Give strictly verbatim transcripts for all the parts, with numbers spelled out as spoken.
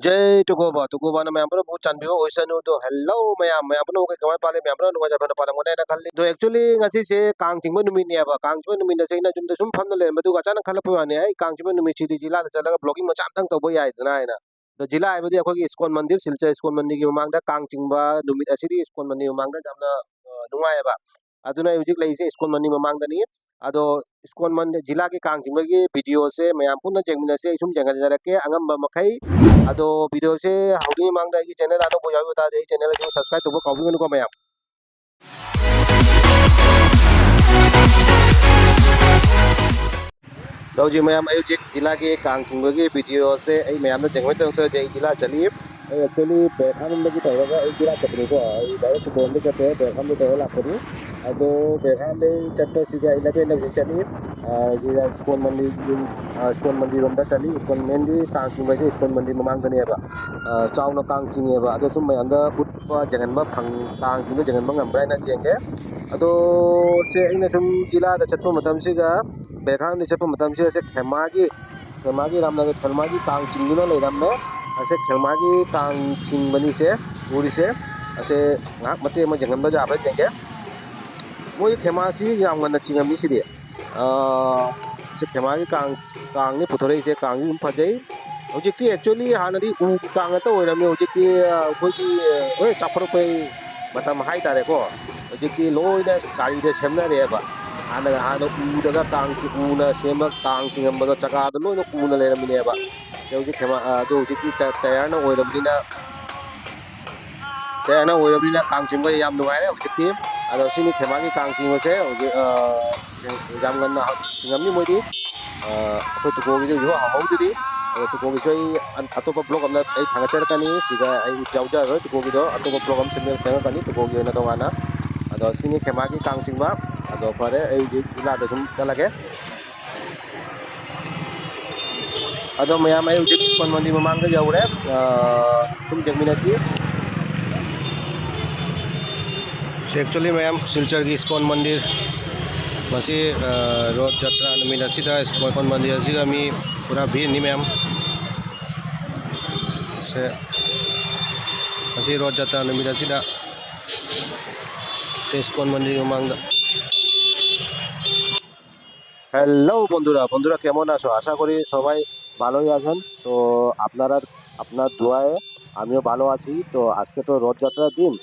ꯖꯩ ꯇꯨꯀꯣꯕ, ꯇꯨꯀꯣꯕꯅ ꯃꯌꯥꯝ ꯄꯨꯝꯅꯃꯛꯄꯨ ꯆꯥꯟꯕꯤꯕ ꯑꯣꯏꯁꯅꯨ꯫ ꯑꯗꯣ, hello ꯃꯌꯥꯝ, ꯃꯌꯥꯝ ꯄꯨꯝꯅꯃꯛ ꯀꯃꯥꯏ ꯄꯥꯜꯂꯤ? ꯃꯌꯥꯝ ꯄꯨꯝꯅꯃꯛ ꯅꯨꯡꯉꯥꯏ ꯌꯥꯏꯐꯅ ꯄꯥꯜꯂꯝꯒꯅꯤ ꯍꯥꯏꯅ ꯈꯜꯂꯤ꯫ ꯑꯗꯣ, actually ꯉꯁꯤꯁꯦ ꯀꯥꯡ ꯆꯤꯡꯕ ꯅꯨꯃꯤꯠꯅꯦꯕ꯫ ꯀꯥꯡ ꯆꯤꯡꯕ ꯅꯨꯃꯤꯠ ꯑꯁꯦ ꯑꯩꯅ ꯌꯨꯝꯗ ꯁꯨꯝ ꯐꯝꯅ ꯂꯩꯔꯝꯕ, ꯑꯗꯨꯒ ꯑꯆꯥꯅꯛ ꯈꯜꯂꯛꯄ ꯋꯥꯅꯤ, ꯑꯩ ꯀꯥꯡ ꯆꯤꯡꯕ ꯅꯨꯃꯤꯠꯁꯤꯗꯤ ꯖꯤꯂꯥꯗ ꯆꯠꯂꯒ vlogging ꯃꯆꯥ ꯑꯝꯇꯪ ꯇꯧꯕ ꯌꯥꯏꯗꯅ ꯍꯥꯏꯅ꯫ ꯑꯗꯣ, ꯖꯤꯂꯥ ꯍꯥꯏꯕꯗꯤ ꯑꯩꯈꯣꯏꯒꯤ ꯏꯁꯀꯣꯟ ꯃꯟꯗꯤꯔ, ꯁꯤꯜꯆꯔ ꯏꯁꯀꯣꯟ ꯃꯟꯗꯤꯔꯒꯤ ꯃꯃꯥꯡꯗ ꯀꯥꯡ ꯆꯤꯡꯕ ꯅꯨꯃꯤꯠ ꯑꯁꯤꯗꯤ ꯏꯁꯀꯣꯟ ꯃꯟꯗꯤꯔ ꯃꯃꯥꯡꯗ ꯌꯥꯝꯅ, ꯑ, ꯅꯨꯡꯉꯥꯏꯌꯦꯕ꯫ ꯑꯗꯨꯅ ꯑꯩ ꯍꯧꯖꯤꯛ ꯂꯩꯔꯤꯁꯦ ꯏꯁꯀꯣꯟ ꯃꯟꯗꯤꯔ ꯃꯃꯥꯡꯗꯅꯤ꯫ ꯑꯗꯣ, ꯏꯁꯀꯣꯟ ꯃꯟꯗꯤꯔ, ꯖꯤꯂꯥꯒꯤ ꯀꯥꯡ ꯆꯤꯡꯕꯒꯤ videoꯁꯦ ꯃꯌꯥꯝ ꯄꯨꯟꯅ ꯌꯦꯡꯃꯤꯟꯅꯁꯦ꯫ ꯑꯩ ꯁꯨꯝ ꯌꯦꯡꯍꯟꯖꯔꯛꯀꯦ ꯑꯉꯝꯕ ꯃꯈꯩ꯫ ꯑꯗꯣ, videoꯁꯦ ꯍꯧꯗ꯭ꯔꯤꯉꯩ ꯃꯃꯥꯡꯗ ꯑꯩꯒꯤ channel ꯑꯅꯧꯕ ꯌꯥꯎꯕ ꯇꯥꯔꯗꯤ ꯑꯩ channel ꯑꯗꯨ subscribe ꯇꯧꯕ ꯀꯥꯎꯕꯤꯒꯅꯨꯀꯣ ꯃꯌꯥꯝ꯫ ꯑꯗꯣ ꯍꯧꯖꯤꯛ ꯃꯌꯥꯝ, ꯑꯩ ꯍꯧꯖꯤꯛ ꯖꯤꯂꯥꯒꯤ ꯀꯥꯡ ꯆꯤꯡꯕꯒꯤ videoꯁꯦ ꯑꯩ ꯃꯌꯥꯝꯗ ꯌꯦꯡꯍꯟꯗꯧ ꯇꯧꯔꯗꯤ, ꯑꯩ ꯖꯤꯂꯥ ꯆꯠꯂꯤ꯫ ꯑꯩ actually ꯕꯦꯔꯈꯥꯝꯗꯒꯤ ꯇꯧꯔꯒ ꯑꯩ ꯖꯤꯂꯥ ꯆꯠꯄꯅꯤꯀꯣ꯫ ꯑꯩ direct ꯇꯨꯀꯣꯟꯗ ꯆꯠꯇꯦ, ꯕꯦꯔꯈꯥꯝꯗ ꯇꯧꯔꯒ ꯂꯥꯛꯄꯅꯤ꯫ ꯑꯗꯣ ꯕꯦꯔꯈꯥꯝꯗꯒꯤ ꯆꯠꯄꯁꯤꯗ ꯑꯩ ꯂꯝꯕꯦꯟꯗ ꯍꯧꯖꯤꯛ ꯆꯠꯂꯤ꯫ ꯑ, ꯁꯤꯗ ꯏꯁꯀꯣꯟ ꯃꯟꯗꯤꯔ, ꯑ, ꯏꯁꯀꯣꯟ ꯃꯟꯗꯤꯔ ꯔꯣꯝꯗ ꯆꯠꯂꯤ꯫ ꯏꯁꯀꯣꯟ mainly ꯀꯥꯡ ꯆꯤꯡꯕꯁꯦ ꯏꯁꯀꯣꯟ ꯃꯟꯗꯤꯔ ꯃꯃꯥꯡꯗꯅꯦꯕ꯫ ꯑ, ꯆꯥꯎꯅ ꯀꯥꯡ ꯆꯤꯡꯉꯦꯕ꯫ ꯑꯗꯣ ꯁꯨꯝ ꯃꯌꯥꯝꯗ ꯎꯠꯄ, ꯌꯦꯡꯍꯟꯕ ꯐꯪ-, ꯀꯥꯡ ꯆꯤꯡꯕ ꯌꯦꯡꯍꯟꯕ ꯉꯝꯕ꯭ꯔꯥ ꯍꯥꯏꯅ ꯌꯦꯡꯒꯦ꯫ ꯑꯗꯣ ꯁꯦ, ꯑꯩꯅ ꯁꯨꯝ ꯖꯤꯂꯥꯗ ꯆꯠꯄ ꯃꯇꯝꯁꯤꯒ, ꯕꯦꯔꯈꯥꯝꯗ ꯆꯠꯄ ꯃꯇꯝꯁꯤꯗ ꯁꯦ ꯈꯦꯃꯥꯒꯤ, ꯈꯦꯃꯥꯒꯤ ꯔꯥꯝꯅꯒꯔ ꯈꯦꯃꯥꯒꯤ ꯀꯥꯡ ꯆꯤꯡꯗꯨꯅ ꯂꯩꯔꯝꯃꯦ꯫ ꯑꯁꯦ ꯈꯦꯃꯥꯒꯤ ꯀꯥꯡ ꯆꯤꯡꯕꯅꯤꯁꯦ ꯎꯔꯤꯁꯦ꯫ ꯑꯁꯦ ꯉꯥꯏꯍꯥꯛ ꯃꯇꯦꯛ ꯑꯃ ꯌꯦꯡꯍꯟꯕ ꯌꯥꯕ꯭ꯔꯥ ꯌꯦꯡꯒꯦ꯫ ꯃꯣꯏ ꯈꯦꯃꯥꯁꯤ ꯌꯥꯝ ꯉꯟꯅ ꯆꯤꯡꯉꯝꯃꯤ ꯁꯤꯗꯤ꯫ ꯑꯥ, ꯁꯤ ꯈꯦꯃꯥꯒꯤ ꯀꯥꯡ, ꯀꯥꯡꯅꯤ ꯄꯨꯊꯣꯔꯛꯏꯁꯦ, ꯀꯥꯡꯁꯤ ꯑꯗꯨꯝ ꯐꯖꯩ꯫ ꯍꯧꯖꯤꯛꯇꯤ actually ꯍꯥꯟꯅꯗꯤ ꯎꯒꯤ ꯀꯥꯡ ꯉꯥꯛꯇ ꯑꯣꯏꯔꯝꯃꯤ, ꯍꯧꯖꯤꯛꯇꯤ, ꯑ, ꯑꯩꯈꯣꯏꯒꯤ, ꯑ, ꯂꯣꯏ ꯆꯥꯎꯈꯠꯂꯛꯄꯩ ꯃꯇꯝ ꯍꯥꯏꯇꯥꯔꯦꯀꯣ꯫ ꯍꯧꯖꯤꯛꯇꯤ ꯂꯣꯏꯅ ꯒꯥꯔꯤꯗ ꯁꯦꯝꯅꯔꯦꯕ꯫ ꯍꯥꯟꯅ, ꯍꯥꯟꯅ ꯎꯗꯒ ꯀꯥꯡ ꯎꯅ ꯁꯦꯝꯕ ꯀꯥꯡ ꯆꯤꯡꯉꯝꯕꯗꯣ ꯆꯀꯥꯗꯣ ꯂꯣꯏꯅ ꯎꯅ ꯂꯩꯔꯝꯃꯤꯅꯦꯕ꯫ ꯑꯗꯣ ꯍꯧꯖꯤꯛ ꯈꯦꯃꯥ-, ꯑ, ꯑꯗꯣ ꯍꯧꯖꯤꯛꯇꯤ ꯇ-, ꯇꯌꯥꯔꯅ ꯑꯣꯏꯔꯕꯅꯤꯅ, ꯇꯌꯥꯔꯅ ꯑꯣꯏꯔꯕꯅꯤꯅ ꯀꯥꯡ ꯆꯤꯡꯕ ꯌꯥꯝ ꯅꯨꯡꯉꯥꯏꯔꯦ ꯍꯧꯖꯤꯛꯇꯤ꯫ ꯑꯗꯣ ꯁꯤꯅꯤ ꯈꯦꯃꯥꯒꯤ ꯀꯥꯡ ꯆꯤꯡꯕꯁꯦ꯫ ꯍꯧꯖꯤꯛ, ꯑ, ꯌꯥꯝ ꯉꯟꯅ ꯍꯧ-, ꯆꯤꯡꯉꯝꯅꯤ ꯃꯣꯏꯗꯤ꯫ ꯑ, ꯑꯩꯈꯣꯏ ꯇꯨꯀꯣꯒꯤꯗꯤ ꯍꯧꯖꯤꯛ ꯍꯧꯍꯧꯗ꯭ꯔꯤ꯫ ꯑꯗꯣ ꯇꯨꯀꯣꯒꯤꯁꯨ ꯑꯩ ꯑꯇꯣꯞꯄ vlog ꯑꯃꯗ ꯑꯩ ꯊꯥꯒꯠꯆꯔꯛꯀꯅꯤ꯫ ꯁꯤꯗ ꯑꯩ ꯌꯥꯎꯖꯔꯔꯣꯏ ꯇꯨꯀꯣꯒꯤꯗꯣ꯫ ꯑꯇꯣꯞꯄ vlog ꯑꯃ ꯁꯦꯝꯖꯔꯛꯀꯅꯤ ꯇꯨꯀꯣꯒꯤ ꯑꯣꯏꯅ ꯇꯣꯉꯥꯟꯅ꯫ ꯑꯗꯣ ꯁꯤꯅꯤ ꯈꯦꯃꯥꯒꯤ ꯀꯥꯡ ꯆꯤꯡꯕ꯫ ꯑꯗꯣ ꯐꯔꯦ, ꯑꯩ ꯍꯧꯖꯤꯛ ꯖꯤꯂꯥꯗ ꯁꯨꯝ ꯆꯠꯂꯒꯦ꯫ ꯑꯗꯣ ꯃꯌꯥꯝ, ꯑꯩ ꯍꯧꯖꯤꯛ ꯏꯁꯀꯣꯟ ꯃꯟꯗꯤꯔ ꯃꯃꯥꯡꯗ ꯌꯧꯔꯦ꯫ ꯑ, ꯁꯨꯝ ꯌꯦꯡꯃꯤꯟꯅꯁꯤ꯫ ꯁꯤ actually ꯃꯌꯥꯝ ꯁꯤꯜꯆꯔꯒꯤ ꯏꯁꯀꯣꯟ ꯃꯟꯗꯤꯔ꯫ ꯃꯁꯤ, ꯑ, ꯔꯣꯠ ꯖꯇ꯭ꯔꯥ ꯅꯨꯃꯤꯠ ꯑꯁꯤꯗ ꯏꯁꯀꯣꯟ ꯃꯟꯗꯤꯔ ꯑꯁꯤꯗ ꯃꯤ ꯄꯨꯔꯥ ꯚꯤꯔꯅꯤ ꯃꯌꯥꯝ꯫ ꯁꯦ, ꯉꯁꯤ ꯔꯣꯠ ꯖꯇ꯭ꯔꯥ ꯅꯨꯃꯤꯠ ꯑꯁꯤꯗ ꯁꯦ ꯏꯁꯀꯣꯟ ꯃꯟꯗꯤꯔꯒꯤ ꯃꯃꯥꯡꯗ꯫ হ্যালো বন্ধুরা, বন্ধুরা কেমন আছো? আশা করি সবাই ভালোই আছেন। তো আপনারা, আপনার দোয়ায় আমিও ভালো আছি। তো আজকে তো রথযাত্রার দিন,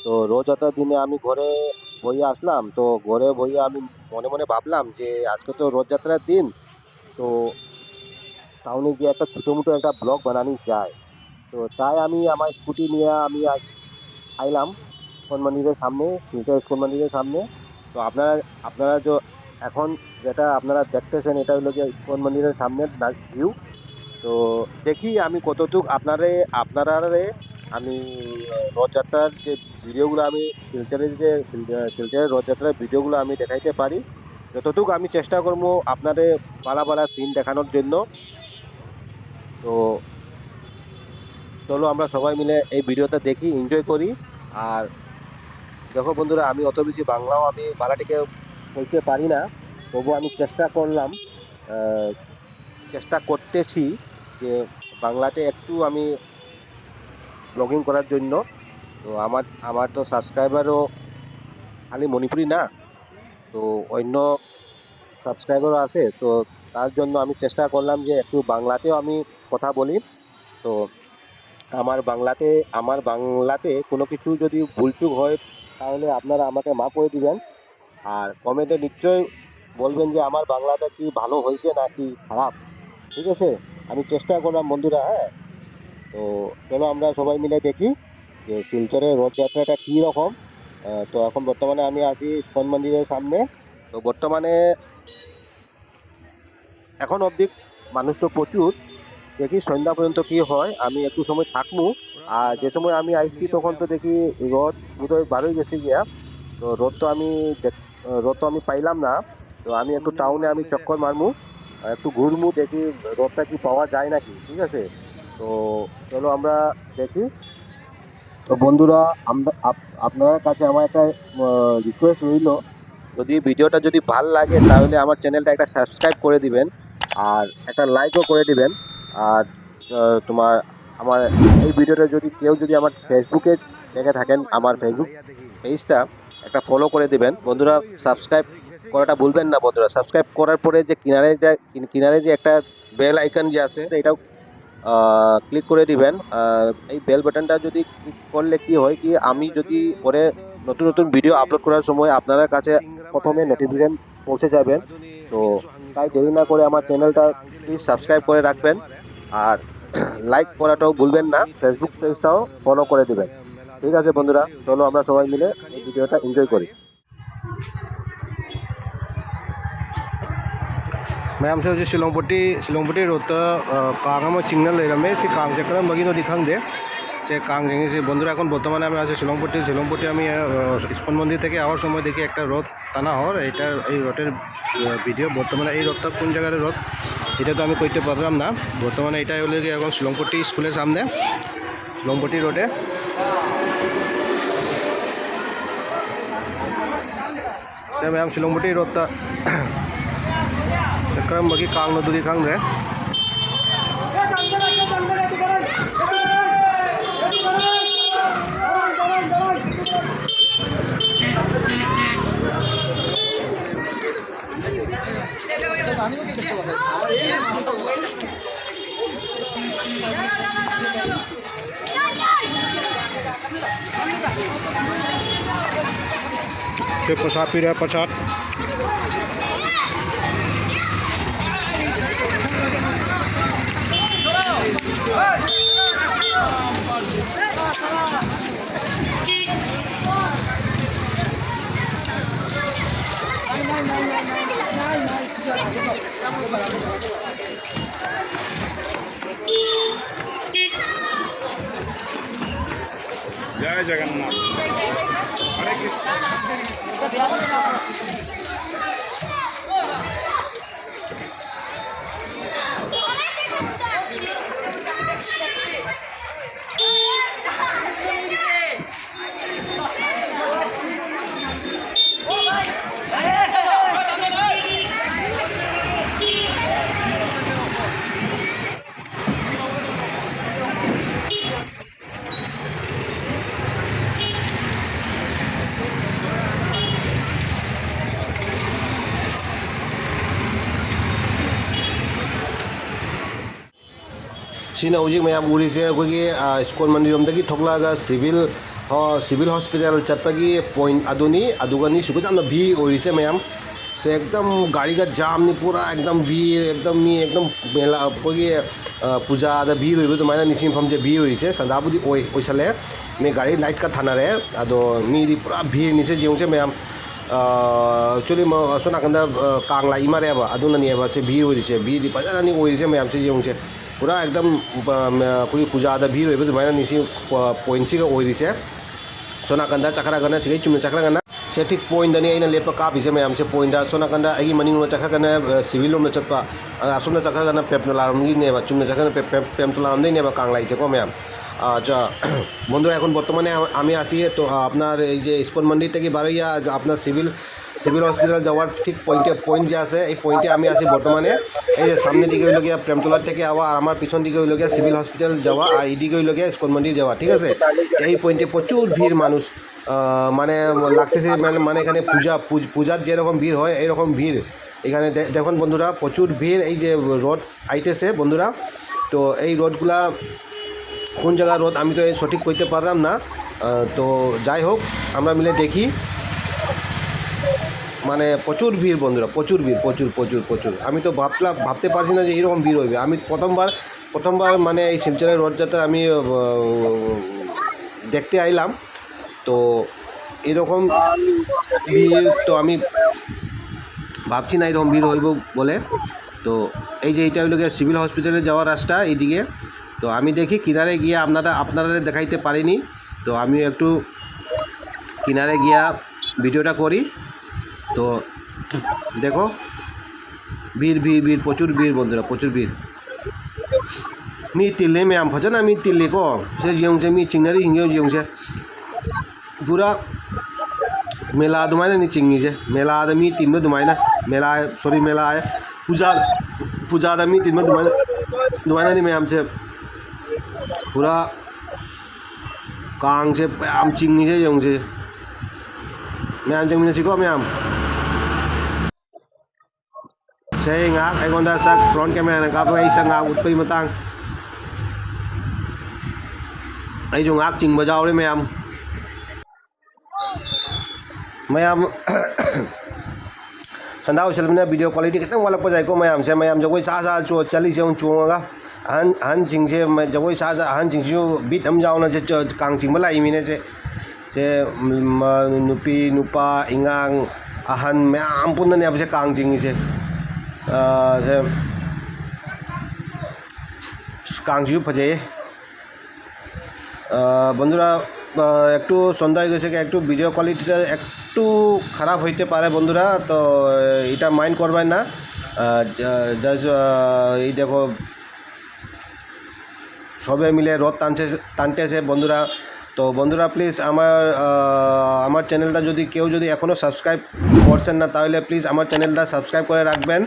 তো রথযাত্রার দিনে আমি ঘরে বইয়া আসলাম। তো ঘরে বইয়া আমি মনে মনে ভাবলাম যে আজকে তো রথযাত্রার দিন, তো টাউনে গিয়ে একটা ছোটো মোটো একটা ব্লগ বানানি যায়। তো তাই আমি আমার স্কুটি নিয়ে আমি আজ আইলাম ইস্কন মন্দিরের সামনে, শিলচর ইস্কন মন্দিরের সামনে। তো আপনারা, আপনারা যে এখন যেটা আপনারা দেখতেছেন, এটা হলো গিয়ে ইস্কন মন্দিরের সামনে ভিউ। তো দেখি আমি কতটুক আপনারে, আপনারারে আমি, আহ, রথযাত্রার যে ভিডিওগুলো আমি শিলচরের যে শিল-, আহ, শিলচরের রথযাত্রার ভিডিওগুলো আমি দেখাইতে পারি, যতটুকু আমি চেষ্টা করবো আপনারে ভালো ভালো সিন দেখানোর জন্য। তো চলো আমরা সবাই মিলে এই ভিডিওটা দেখি, এনজয় করি। আর দেখো বন্ধুরা, আমি অত বেশি বাংলাও আমি মারাঠিকে বলতে পারি না, তবু আমি চেষ্টা করলাম, আহ, চেষ্টা করতেছি যে বাংলাতে একটু আমি ব্লগিং করার জন্য। তো আমার, আমার তো সাবস্ক্রাইবারও খালি মণিপুরি না, তো অন্য সাবস্ক্রাইবারও আছে। তো তার জন্য আমি চেষ্টা করলাম যে একটু বাংলাতেও আমি কথা বলি। তো আমার বাংলাতে, আমার বাংলাতে কোনো কিছু যদি ভুলচুক হয়, তাহলে আপনারা আমাকে মাফ করে দিবেন। আর কমেন্টে নিশ্চয়ই বলবেন যে আমার বাংলাটা কি ভালো হয়েছে না কি খারাপ, ঠিক আছে? আমি চেষ্টা করলাম বন্ধুরা, হ্যাঁ। তো চলো আমরা সবাই মিলে দেখি যে শিলচরের রথযাত্রাটা কী রকম। আহ, তো এখন বর্তমানে আমি আছি ইস্কন মন্দিরের সামনে। তো বর্তমানে এখন অবধি মানুষ তো প্রচুর, দেখি সন্ধ্যা পর্যন্ত কি হয়। আমি একটু সময় থাকমু। আর যে সময় আমি আইছি তখন তো দেখি রথ বোধহয় বারোই গেছে গিয়া, তো রথ তো আমি দেখ-, রথ তো আমি পাইলাম না। তো আমি একটু টাউনে আমি চক্কর মারমু, আর একটু ঘুরমু, দেখি রথটা কি পাওয়া যায় নাকি, ঠিক আছে? তো চলো আমরা দেখি। তো বন্ধুরা, আমরা আপ-, আপনার কাছে আমার একটা রিকোয়েস্ট রইল, যদি ভিডিওটা যদি ভালো লাগে তাহলে আমার চ্যানেলটা একটা সাবস্ক্রাইব করে দিবেন, আর একটা লাইকও করে দিবেন। আর আহ, তোমার আমার এই ভিডিওটা যদি কেউ যদি আমার ফেসবুকে দেখে থাকেন, আমার ফেসবুক পেজটা একটা ফলো করে দিবেন বন্ধুরা। সাবস্ক্রাইব করাটা ভুলবেন না বন্ধুরা। সাবস্ক্রাইব করার পরে যে কিনারে যে কিন- কিনারে যে একটা বেল আইকন যে আছে, এটাও ক্লিক করে দিবেন। আহ, এই বেল বাটনটা যদি ক্লিক করলে কি হয় কি, আমি যদি পরে নতুন নতুন ভিডিও আপলোড করার সময় আপনার কাছে প্রথমে নোটিফিকেশন পৌঁছে যাবেন। তো তাই দেরি না করে আমার চ্যানেলটা প্লিজ সাবস্ক্রাইব করে রাখবেন, আর লাইক করাটাও ভুলবেন না, ফেসবুক পেজটাও ফলো করে দিবেন। ঠিক আছে বন্ধুরা, চলো আমরা সবাই মিলে এই ভিডিওটা এনজয় করি। ꯃꯌꯥꯝꯁꯦ ꯍꯧꯖꯤꯛ ꯁꯤꯂꯣꯡꯄꯇꯤ, ꯁꯤꯂꯣꯡꯄꯇꯤ ꯔꯣꯗꯇ, ꯑ, ꯀꯥꯡ ꯑꯃ ꯆꯤꯡꯅ ꯂꯩꯔꯝꯃꯦ꯫ ꯁꯤ ꯀꯥꯡꯁꯦ ꯀꯔꯝꯕꯒꯤꯅꯣꯗꯤ ꯈꯪꯗꯦ꯫ ꯁꯦ ꯀꯥꯡ ꯆꯤꯡꯉꯤꯁꯦ꯫ ꯕꯟꯗꯨꯔꯥ ꯑꯩꯈꯣꯏ ꯕꯣꯇꯃꯥꯟ ꯌꯥꯝ ꯌꯥꯁꯦ ꯁꯤꯂꯣꯡꯄꯇꯤ, ꯁꯤꯂꯣꯡꯄꯇꯤ ꯑꯃ, ꯑ, ইস্কন মন্দির থেকে আওয়ার সময় দেখি একটা রথ টানা হয়। এটা এই রথের, আ, ভিডিও। বর্তমানে এই রথটা কোন জায়গার রথ, এটা তো আমি কইতে পারলাম না। বর্তমানে এটা হলো গিয়ে এখন সিলংপট্টি স্কুলের সামনে, সিলংপট্টি রোডে। ꯁꯦ ꯃꯌꯥꯝ, ꯁꯤꯂꯣꯡꯕꯨꯇꯤ ꯔꯣꯠꯇ ꯀꯔꯝꯕꯒꯤ ꯀꯥꯡꯅꯣ ꯑꯗꯨꯗꯤ ꯈꯪꯗ꯭ꯔꯦ꯫ ꯁꯦ ꯄ꯭ꯔꯁꯥꯗ ꯄꯤꯔꯦ, ꯄ꯭ꯔꯁꯥꯗ꯫ জয় জগন্নাথ। হরে কৃষ্ণ। ꯁꯤꯅ ꯍꯧꯖꯤꯛ ꯃꯌꯥꯝ ꯎꯔꯤꯁꯦ ꯑꯩꯈꯣꯏꯒꯤ, ꯑ, ꯁ꯭ꯀꯣꯟ ꯃꯟꯗꯤꯔ ꯔꯣꯝꯗꯒꯤ ꯊꯣꯛꯂꯛꯑꯒ ꯁꯤꯚꯤꯜ, ꯑ, ꯁꯤꯚꯤꯜ ꯍꯣꯁꯄꯤꯇꯥꯜ ꯆꯠꯄꯒꯤ ꯄꯣꯏꯟꯠ ꯑꯗꯨꯅꯤ꯫ ꯑꯗꯨꯒꯅꯤ ꯁꯨꯛ ꯌꯥꯝꯅ ꯚꯤꯔ ꯑꯣꯏꯔꯤꯁꯦ ꯃꯌꯥꯝ꯫ ꯁꯦ ꯑꯦꯛꯗꯝ ꯒꯥꯔꯤꯒ ꯖꯥꯝꯅꯤ, ꯄꯨꯔꯥ ꯑꯦꯛꯗꯝ ꯚꯤꯔ, ꯑꯦꯛꯗꯝ ꯃꯤ ꯑꯦꯛꯗꯝ ꯃꯦꯂꯥ, ꯑꯩꯈꯣꯏꯒꯤ, ꯑ, ꯄꯨꯖꯥꯗ ꯚꯤꯔ ꯑꯣꯏꯕ ꯑꯗꯨꯃꯥꯏꯅ ꯅꯤꯡꯁꯤꯡ ꯃꯐꯝꯁꯦ ꯚꯤꯔ ꯑꯣꯏꯔꯤꯁꯦ꯫ ꯁꯟꯗꯥꯕꯨꯗꯤ ꯑꯣꯏ, ꯑꯣꯏꯁꯜꯂꯦ꯫ ꯃꯤ ꯒꯥꯔꯤ ꯂꯥꯏꯠꯀ ꯊꯥꯅꯔꯦ꯫ ꯑꯗꯣ ꯃꯤꯗꯤ ꯄꯨꯔꯥ ꯚꯤꯔꯅꯤꯁꯦ ꯌꯦꯡꯉꯨꯁꯦ ꯃꯌꯥꯝ꯫ ꯑ, actually ꯃ-, ꯑꯁꯣꯝ ꯅꯥꯀꯟꯗ, ꯑ, ꯀꯥꯡ ꯂꯥꯛꯏ ꯃꯥꯜꯂꯦꯕ꯫ ꯑꯗꯨꯅꯅꯦꯕ ꯁꯤ ꯚꯤꯔ ꯑꯣꯏꯔꯤꯁꯦ꯫ ꯚꯤꯔꯗꯤ ꯐꯖꯅꯅꯤ ꯑꯣꯏꯔꯤꯁꯦ ꯃꯌꯥꯝꯁꯦ ꯌꯦꯡꯉꯨꯁꯦ꯫ ꯄꯨꯔꯥ ꯑꯦꯛꯗꯝ, ꯑ, ꯃ-, ꯑꯩꯈꯣꯏꯒꯤ ꯄꯨꯖꯥꯗ ꯚꯤꯔ ꯑꯣꯏꯕ ꯑꯗꯨꯃꯥꯏꯅꯅꯤ ꯁꯤ, ꯑ, ꯄꯣꯏꯟꯠꯁꯤꯒ ꯑꯣꯏꯔꯤꯁꯦ꯫ ꯁꯣꯝ ꯅꯥꯀꯟꯗ ꯆꯠꯈ꯭ꯔꯒꯅ, ꯁꯤꯒꯩ ꯆꯨꯝꯅ ꯆꯠꯈ꯭ꯔꯒꯅ, ꯁꯦ ꯊꯤꯛ ꯄꯣꯏꯟꯠꯇꯅꯤ ꯑꯩꯅ ꯂꯦꯞꯄ ꯀꯥꯞꯄꯤꯁꯦ ꯃꯌꯥꯝꯁꯦ꯫ ꯄꯣꯏꯟꯠꯇ ꯁꯣꯝ ꯅꯥꯀꯟꯗ ꯑꯩꯒꯤ ꯃꯅꯤꯡꯂꯣꯝꯗ ꯆꯠꯈ꯭ꯔꯒꯅ, ꯑ, ꯁꯤꯚꯤꯜ ꯂꯣꯝꯗ ꯆꯠꯄ, ꯑ, ꯑꯁꯣꯝꯗ ꯆꯠꯈ꯭ꯔꯒꯅ ꯄ꯭ꯔꯦꯝꯇꯣꯂꯥꯔꯣꯝꯒꯤꯅꯦꯕ, ꯆꯨꯝꯅ ꯆꯠꯈ꯭ꯔꯒꯅ ꯄ꯭ꯔꯦꯝ-, ꯄ꯭ꯔꯦꯝ-, ꯄ꯭ꯔꯦꯝꯇꯣꯂꯥꯔꯣꯝꯗꯩꯅꯦꯕ ꯀꯥꯡ ꯂꯥꯛꯏꯁꯦꯀꯣ ꯃꯌꯥꯝ꯫ আ, আচ্ছা, বন্ধুরা, এখন বর্তমানে আ-, আমি আছি তো, আ, আপনার এই যে ইস্কন মন্দির থেকে বারোইয়া আজ আপনার সিভিল, সিভিল হসপিটাল যাওয়ার ঠিক পয়েন্টে, পয়েন্ট যে আছে, এই পয়েন্টে আমি আছি বর্তমানে। এই যে সামনের দিকে হইলো গিয়া প্রেমতলার থেকে আওয়া, আর আমার পিছন দিকে হইলো গিয়া সিভিল হসপিটাল যাওয়া, আর এইদিকে হইলো গিয়া ইস্কন মন্দির যাওয়া, ঠিক আছে? এই পয়েন্টে প্রচুর ভিড় মানুষ, আ, মানে লাগতেছে, মানে, মানে এখানে পূজা, পূজ-, পূজার যেরকম ভিড় হয়, এইরকম ভিড়। এখানে দে-, দেখুন বন্ধুরা, প্রচুর ভিড়। এই যে রোড আইতেছে বন্ধুরা, তো এই রোডগুলা কোন জায়গার রোড আমি তো এই সঠিক কইতে পারলাম না। আহ, তো যাই হোক, আমরা মিলে দেখি। মানে প্রচুর ভিড় বন্ধুরা, প্রচুর ভিড়, প্রচুর, প্রচুর, প্রচুর। আমি তো ভাবলাম, ভাবতে পারছি না যে এরকম ভিড় হইবে। আমি প্রথমবার, প্রথমবার মানে এই শিলচরের রথযাত্রা আমি, আহ, দেখতে আইলাম। তো এরকম ভিড় তো আমি ভাবছি না এরকম ভিড় হইব বলে। তো এই যে এটা হইলো গিয়া সিভিল হসপিটালে যাওয়ার রাস্তা এইদিকে। তো আমি দেখি কিনারে গিয়া আপনারা, আপনারা দেখাইতে পারিনি। তো আমি একটু কিনারে গিয়া ভিডিওটা করি। তো দেখো, ভিড়, ভিড়, ভিড়, প্রচুর ভিড় বন্ধুরা, প্রচুর ভিড়। ꯃꯤ ꯇꯤꯜꯂꯦ ꯃꯌꯥꯝ, ꯐꯖꯅ ꯃꯤ ꯇꯤꯜꯂꯦꯀꯣ꯫ ꯁꯦ ꯌꯦꯡꯉꯨꯁꯦ, ꯃꯤ ꯆꯤꯡꯅꯔꯤ ꯍꯤꯡꯒꯦ ꯌꯦꯡꯉꯨꯁꯦ꯫ ꯄꯨꯔꯥ ꯃꯦꯂꯥ ꯑꯗꯨꯃꯥꯏꯅꯅꯤ ꯆꯤꯡꯉꯤꯁꯦ꯫ ꯃꯦꯂꯥꯗ ꯃꯤ ꯇꯤꯟꯕ ꯑꯗꯨꯃꯥꯏꯅ, ꯃꯦꯂꯥ, ꯁꯣꯔꯤ, ꯃꯦꯂꯥ ꯍꯥꯏ, ꯄꯨꯖꯥ, ꯄꯨꯖꯥꯗ ꯃꯤ ꯇꯤꯟꯕ ꯑꯗꯨꯃꯥꯏꯅ, ꯑꯗꯨꯃꯥꯏꯅꯅꯤ ꯃꯌꯥꯝꯁꯦ꯫ ꯄꯨꯔꯥ ꯀꯥꯡꯁꯦ ꯃꯌꯥꯝ ꯆꯤꯡꯉꯤꯁꯦ ꯌꯦꯡꯉꯨꯁꯦ꯫ ꯃꯌꯥꯝ ꯌꯦꯡꯃꯤꯟꯅꯁꯤꯀꯣ ꯃꯌꯥꯝ꯫ ꯁꯦ, ꯉꯥꯏꯍꯥꯛ ꯑꯩꯉꯣꯟꯗ ꯁꯛ ꯐ꯭ꯔꯣꯟꯠ ꯀꯦꯃꯦꯔꯥꯅ ꯀꯥꯞꯄꯒ ꯑꯩ ꯁꯛ ꯉꯥꯏꯍꯥꯛ ꯎꯠꯄꯒꯤ ꯃꯇꯥꯡ꯫ ꯑꯩꯁꯨ ꯉꯥꯏꯍꯥꯛ ꯆꯤꯡꯕ ꯌꯥꯎꯔꯦ ꯃꯌꯥꯝ꯫ ꯃꯌꯥꯝ ꯁꯟꯗꯥ ꯑꯣꯏꯁꯜꯂꯕꯅꯤꯅ video quality ꯈꯤꯇꯪ ꯋꯥꯠꯂꯛꯄ ꯌꯥꯏꯀꯣ ꯃꯌꯥꯝꯁꯦ꯫ ꯃꯌꯥꯝ ꯖꯒꯣꯏ ꯁꯥ ꯁꯥ ꯆꯣ-, ꯆꯠꯂꯤꯁꯦ ꯑꯃꯨꯛ ꯆꯣꯡꯉꯒ꯫ ꯑꯍꯟ, ꯑꯍꯟꯁꯤꯡꯁꯦ ꯃ-, ꯖꯒꯣꯏ ꯁꯥ ꯁꯥ ꯑꯍꯟꯁꯤꯡꯁꯤꯁꯨ ꯕꯤꯠ ꯑꯃ ꯌꯥꯎꯅ ꯆꯦ-, ꯆ-, ꯀꯥꯡ ꯆꯤꯡꯕ ꯂꯥꯛꯏ ꯃꯤꯅꯦ ꯁꯦ꯫ ꯁꯦ, ꯃ-, ꯅꯨꯄꯤ, ꯅꯨꯄꯥ, ꯑꯉꯥꯡ, ꯑꯍꯟ ꯃꯌꯥꯝ ꯄꯨꯟꯅꯅꯦꯕ ꯁꯦ ꯀꯥꯡ ꯆꯤꯡꯉꯤꯁꯦ꯫ ꯑ, ꯁꯦ, ꯑꯁ, ꯀꯥꯡꯁꯤꯁꯨ ꯐꯖꯩꯌꯦ꯫ আহ, বন্ধুরা, আহ, একটু সন্ধ্যা হয়ে গেছে, একটু ভিডিও কোয়ালিটিটা একটু খারাপ হইতে পারে বন্ধুরা, তো, আহ, এটা মাইন্ড করবেন না। আহ, জ-, just, আহ, এই দেখো, সবে মিলে রথ টানছে, টানতেছে বন্ধুরা। তো বন্ধুরা, প্লিজ আমার, আহ, আমার চ্যানেলটা যদি কেউ যদি এখনও সাবস্ক্রাইব করছেন না, তাহলে প্লিজ আমার চ্যানেলটা সাবস্ক্রাইব করে রাখবেন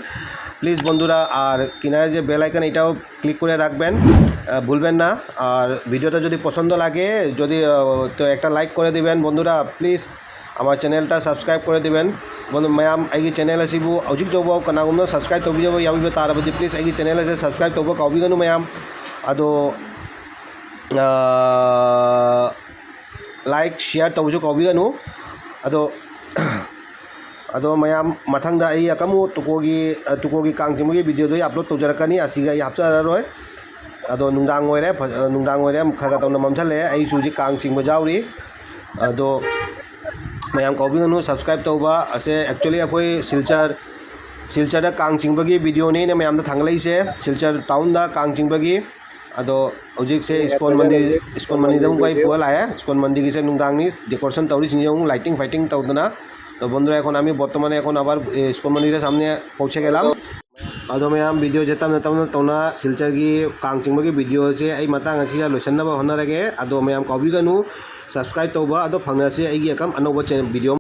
প্লিজ বন্ধুরা। আর কিনারে যে বেল আইকন, এটাও ক্লিক করে রাখবেন, আহ, ভুলবেন না। আর ভিডিওটা যদি পছন্দ লাগে, যদি, আহ, তো একটা লাইক করে দিবেন বন্ধুরা, প্লিজ আমার চ্যানেলটা সাবস্ক্রাইব করে দিবেন꯫ ꯕꯟꯙꯨ ꯃꯌꯥꯝ, ꯑꯩꯒꯤ ꯆꯦꯅꯦꯜ ꯑꯁꯤꯕꯨ ꯍꯧꯖꯤꯛ ꯐꯥꯎꯕ ꯀꯅꯥꯒꯨꯝꯕ ꯁꯕꯁꯀ꯭ꯔꯥꯏꯕ ꯇꯧꯕꯤꯗꯕ ꯌꯥꯎꯕꯤꯕ ꯇꯥꯔꯕꯗꯤ, ꯄ꯭ꯂꯤꯖ ꯑꯩꯒꯤ ꯆꯦꯅꯦꯜ ꯑꯁꯤ ꯁꯕꯁꯀ꯭ꯔꯥꯏꯕ ꯇꯧꯕ ꯀꯥꯎꯕꯤꯒꯅꯨ ꯃꯌꯥꯝ꯫ ꯑꯗꯣ, ꯑꯥ, ꯂꯥꯏꯛ, ꯁꯤꯌꯥꯔ ꯇꯧꯕꯁꯨ ꯀꯥꯎꯕꯤꯒꯅꯨ꯫ ꯑꯗꯣ, ꯑꯗꯣ ꯃꯌꯥꯝ, ꯃꯊꯪꯗ ꯑꯩ ꯑꯀꯝꯃꯨ ꯇꯨꯀꯣꯒꯤ, ꯑ, ꯇꯨꯀꯣꯒꯤ ꯀꯥꯡ ꯆꯤꯡꯕꯒꯤ ꯚꯤꯗꯤꯑꯣꯗꯣ ꯑꯩ ꯑꯞꯂꯣꯗ ꯇꯧꯖꯔꯛꯀꯅꯤ꯫ ꯑꯁꯤꯒ ꯑꯩ ꯍꯥꯞꯆꯔꯔꯣꯏ꯫ ꯑꯗꯣ ꯅꯨꯡꯗꯥꯡ ꯑꯣꯏꯔꯦ, ꯐ-, ꯅꯨꯡꯗꯥꯡ ꯑꯣꯏꯔꯦ, ꯈꯔ ꯈꯔ ꯇꯧꯅ ꯃꯝꯁꯜꯂꯛꯑꯦ꯫ ꯑꯩꯁꯨ ꯍꯧꯖꯤꯛ ꯀꯥꯡ ꯆꯤꯡꯕ ꯌꯥꯎꯔꯤ꯫ ꯑꯗꯣ ꯃꯌꯥꯝ ꯀꯥꯎꯕꯤꯒꯅꯨ ꯁꯕꯁꯀ꯭ꯔꯥꯏꯕ ꯇꯧꯕ꯫ ꯑꯁꯦ actually ꯑꯩꯈꯣꯏ ꯁꯤꯜꯆꯔ, ꯁꯤꯜꯆꯔꯗ ꯀꯥꯡ ꯆꯤꯡꯕꯒꯤ ꯚꯤꯗꯤꯑꯣꯅꯦ ꯑꯩꯅ ꯃꯌꯥꯝꯗ ꯊꯥꯡꯒꯠꯂꯛꯏꯁꯦ, ꯁꯤꯜꯆꯔ ꯇꯥꯎꯟꯗ ꯀꯥꯡ ꯆꯤꯡꯕꯒꯤ꯫ ꯑꯗꯣ ꯍꯧꯖꯤꯛꯁꯦ ꯏꯁꯀꯣꯟ ꯃꯟꯗꯤꯔ, ꯏꯁꯀꯣꯟ ꯃꯟꯗꯤꯔꯗ ꯑꯃꯨꯛ ꯑꯩ ꯄꯨꯔ ꯂꯥꯛꯑꯦ꯫ ꯏꯁꯀꯣꯟ ꯃꯟꯗꯤꯔꯒꯤꯁꯦ ꯅꯨꯡꯗꯥꯡꯅꯤ, ꯗꯦꯀꯣꯔꯦꯁꯟ ꯇꯧꯔꯤꯁꯤꯡꯁꯦ ꯑꯃꯨꯛ ꯂꯥꯏꯇꯤꯡ ꯐꯥꯏꯇꯤꯡ ꯇꯧꯗꯅ꯫ তো বন্ধুরা, এখন আমি বর্তমানে এখন আবার, এ, ইস্কন মন্দিরের সামনে পৌঁছে গেলাম। ꯑꯗꯣ ꯃꯌꯥꯝ, ꯚꯤꯗꯤꯑꯣꯁꯦ ꯇꯞꯅ ꯇꯞꯅ ꯇꯧꯅ ꯁꯤꯜꯆꯔꯒꯤ ꯀꯥꯡ ꯆꯤꯡꯕꯒꯤ ꯚꯤꯗꯤꯑꯣꯁꯦ ꯑꯩ ꯃꯇꯥꯡ ꯑꯁꯤꯗ ꯂꯣꯏꯁꯤꯟꯅꯕ ꯍꯣꯠꯅꯔꯒꯦ꯫ ꯑꯗꯣ ꯃꯌꯥꯝ ꯀꯥꯎꯕꯤꯒꯅꯨ ꯁꯕꯁꯀ꯭ꯔꯥꯏꯕ ꯇꯧꯕ꯫ ꯑꯗꯣ ꯐꯪꯅꯔꯁꯤ ꯑꯩꯒꯤ ꯑꯀꯝ ꯑꯅꯧꯕ ꯆꯦꯅꯦꯜ ꯚꯤꯗꯤꯑꯣ